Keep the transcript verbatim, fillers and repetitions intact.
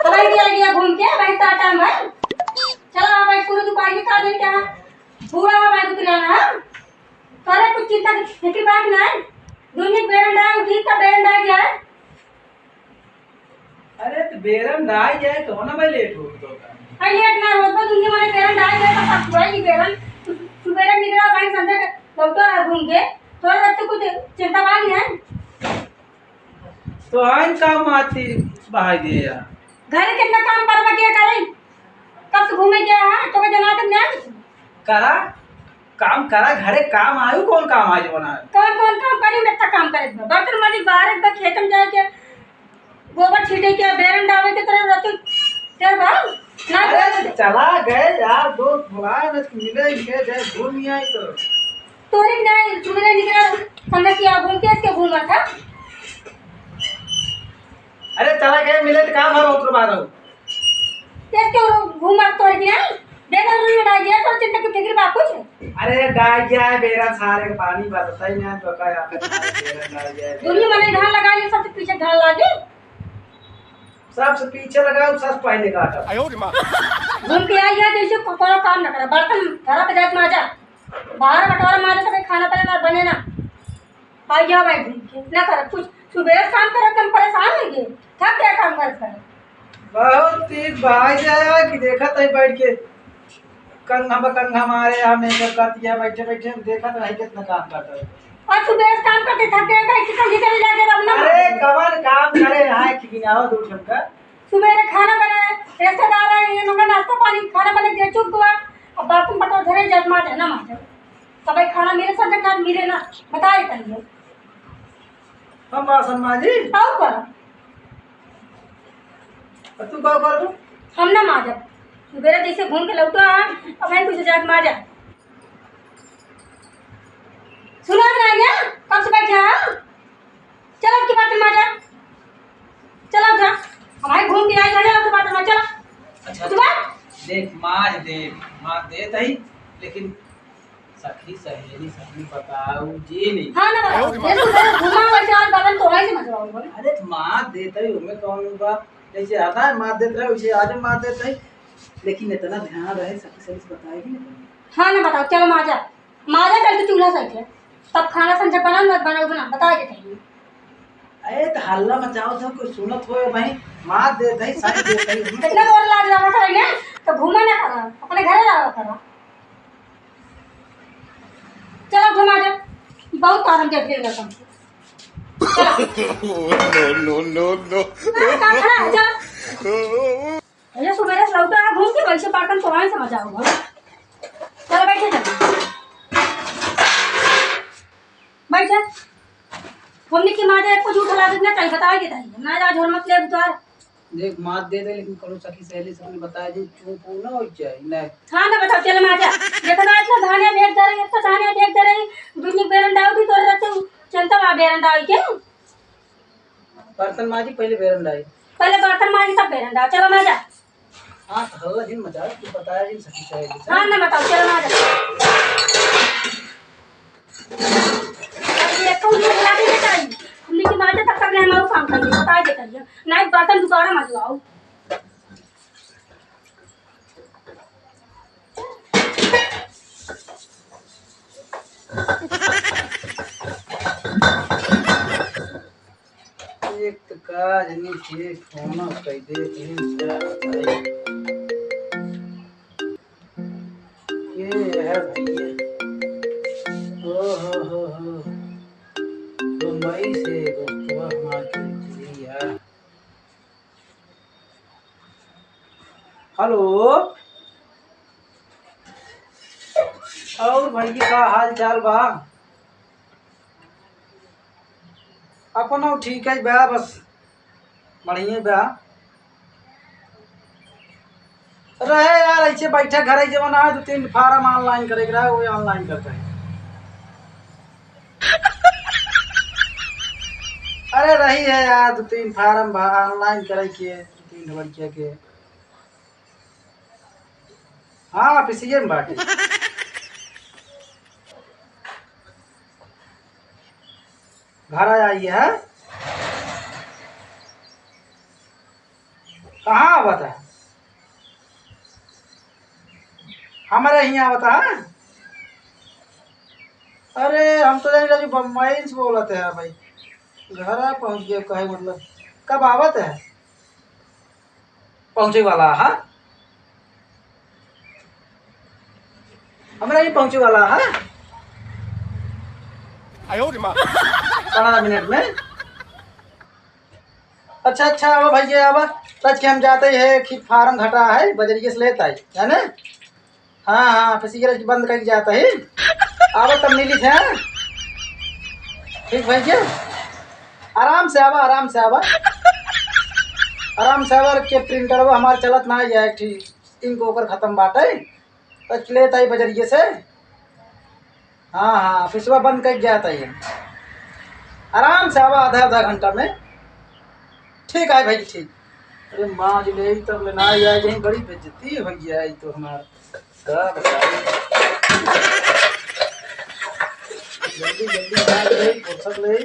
हवाई भी आ गया घूम के, भाई का टाइम है। चला, हवाई पूरे दुकान के का दिन क्या? पूरा हवाई दुकान है। करे कुछ चिंता की फिक्र बात ना है। दुनिया बेरंडा उठी का बेरंडा गया है। अरे, तो बेरंडा आ जाए तो ना भाई, लेट हो तो का? अरे, लेट ना हो तो दुनिया वाले बेरंडा आ जाए तो पछुआ ही बेरन। सुबेरे निकला भाई, संझा के लौटा है घूम के। थोड़ा बच्चे कुछ चिंता बात ना है। तो आइन काम आती बहाई दे यार। घर में कितना काम करवा के करे? कब से घूमे गया है? तो के जनात न्याय करा, काम करा, घरे काम आयु, कौन काम आज बना? कौन कौन काम करी? मैं इतना काम करे बा। बर्तन माजी, बाहर एक बार खेतम जाए के, गोबर छीटे के, बेरन डावे के तरह रहते। तेरे भाई ना अरे, चला गए यार, दोस्त बुलाए, न मिले इनके, जाए घूम ही आई तो। तोरे के नहीं, तू नहीं निकला, संगत किया, घूम के इसके घूमा था। अरे, चला गए, मिले तो काम है, बहुत बार हो। तेज के घूम आ तोड़ दिया। देखो, उन्होंने डाल दिया, तो चिंता की फिक्र बा कुछ। अरे, डाल दिया है बेरा, सारे के पानी बरसता ही ना, तो का यहाँ पे सारे बेरा डाल दिया है। दुनिया मने धान लगा लिए, सबसे पीछे धान लागे। सबसे पीछे लगा, सबसे पहले काटा। घूम के आई है, जैसे को-, कोनो काम ना करे, बर्तन धरा पे जात माजा, बाहर बटोरा माजा, तो खाना पीना ना बने ना। आ गया भाई घूम के, ना कर कुछ। सुबह शाम कर हम परेशान हो गए, थक गया काम कर कर। बहुत ठीक भाई जाया कि देखत है बैठ के, कंघा पे कंघा मारे, हम एक करती है बैठे बैठे, हम देखत रहे कितना काम करता है। और सुबह शाम करते थक गए भाई, कितना निकल जाके अब ना अरे कवन काम करे है कि बिना हो दो ठमका। सुबह खाना बनाए, रिश्तेदार आए, ये लोग का नाश्ता पानी, खाना बने के चुप हुआ, अब बर्तन पटो धरे, जब माजे ना माजे, तब खाना मिले, सब ना मिले ना, बताए कहिए। हम बासन माजी। आओ कर। और तू का कर तू? हम ना माजब। सुबेरे जैसे घूम के लौटो आ, अब हम कुछ जाके माजा। सुना ना गया? कब से बैठा है? चलो, अब की बात माजा। चलो उठा। हमारे घूम के आई, चलो, अब की बात माजा, चलो। अच्छा, उठा। देख, माज दे, माज दे तही, लेकिन सखी सहेली सबने बताऊ जी नहीं। हाँ ना बताओ। ये तो घूमा वैसे और बगल तो है से मत रहो बोल। अरे तो मार देत है, ओमे कौन बा? जैसे आता है मार देत रहे, वैसे आज मार देत है। लेकिन इतना ध्यान रहे, सखी सहेली से बताएगी ना। हाँ ना बताओ, चलो माजा। माजा कल तो चूल्हा सही है। तब खाना संझा बना मत बनाओ, बना, बता देते हैं। अरे तो हल्ला मचाओ तो कोई सुनत हो भाई, मार देत है, साइड देत है। कितना जोर लाज लगा था ना, तो घूमा ना करा, अपने घरे रहा करा। चलो घुमा दे, बहुत आराम देख लेगा तुम। No, no, no, no। हाँ, का खड़ा है, चलो। भैया सुबह से लौटा है घूम के, वैसे पाटन तो आए समझ आओ घर। चलो बैठे, चलो। बैठे। हमने की माँ जे कुछ उठला देना चाहिए, बताए के चाहिए। ना आज और मत ले उतार। देख, मार दे दे, लेकिन कौनो सखी सहेली से अपने बताए दे, चुप हो ना हो जाए, नहीं। हाँ, ना बताओ, चल मार जा। जितना इतना धाने फेंक दे रही, इतना धाने फेंक दे रही, दुनिया बेरन डाल दी, तोरे रहते हो, चलता वहाँ बेरन डाल के। बर्तन माजी, पहले बेरन डाल। पहले बर्तन माजी, तब बेरन डाल। चलो मार जा। हाँ, तो हल्ला जिन मचाओ, तू बताया जिन सखी सहेली से। हाँ, ना बताओ, चलो मार जा। अरे, एक तो उन्हें बुला के लेकर आई। हमने की मार जा, तब तक ले हमारा काम कर लिया, बताए दे कर लिया। नहीं, बर्तन दोबारा मजवाओ। एक तो काज नहीं थे, फोन कह दे, तीन चार बताई। ये है भैया। ओ हो हो हो। बम्बई से दोस्तवा हमार के चली यार। हेलो, और भैया का हाल चाल बा? अपनो ठीक है बा, बस बढ़िया बा। रहे यार, ऐसे बैठे घरे जवन है, दो तीन फार्म online करे के रहे, वो online करते हैं। अरे रही है यार, दो तीन फार्म बा online करे के, दो तीन लड़किया के। हाँ, ऑफिसिये में बाटे। घर आ जाइए, हाँ? कहाँ आवत है? हमरे हियाँ आवत है? अरे, हम तो जानी राजू बम्बई से बोलत है भाई। घर आ पहुँच गए, कहे मतलब, कब आवत है? पहुँचे वाला है? हमरा ही पहुँचे वाला है। आयो रे माँ। पन्द्रह मिनट में। अच्छा, अच्छा, आवा भैया, आवा। तज के हम जाते हैं, खेत फार्म घटा है, बजरिए से लेत आई, है ना? हाँ, हाँ, फिर सिगरेट बंद करके जाता है। आवा तब मिली थे, हाँ? ठीक भैया, आराम से आवा, आराम से आवा। आराम से आवा, के प्रिंटर वो हमार चलत ना है, एक ठी इंक ओकर खत्म बाटे। तज लेत आई बजरिए से। हाँ, हाँ, ऑफिसवा बंद करके जात आई। आराम से आवा, आधा, आधा घंटा में। ठीक है भाई, ठीक। अरे माँ जी, ले तब लेना आई, आई, यहीं बड़ी बेइज्जती हो गया है तो हमार। का बताई? जल्दी, जल्दी मार ले, फुर्सत ले।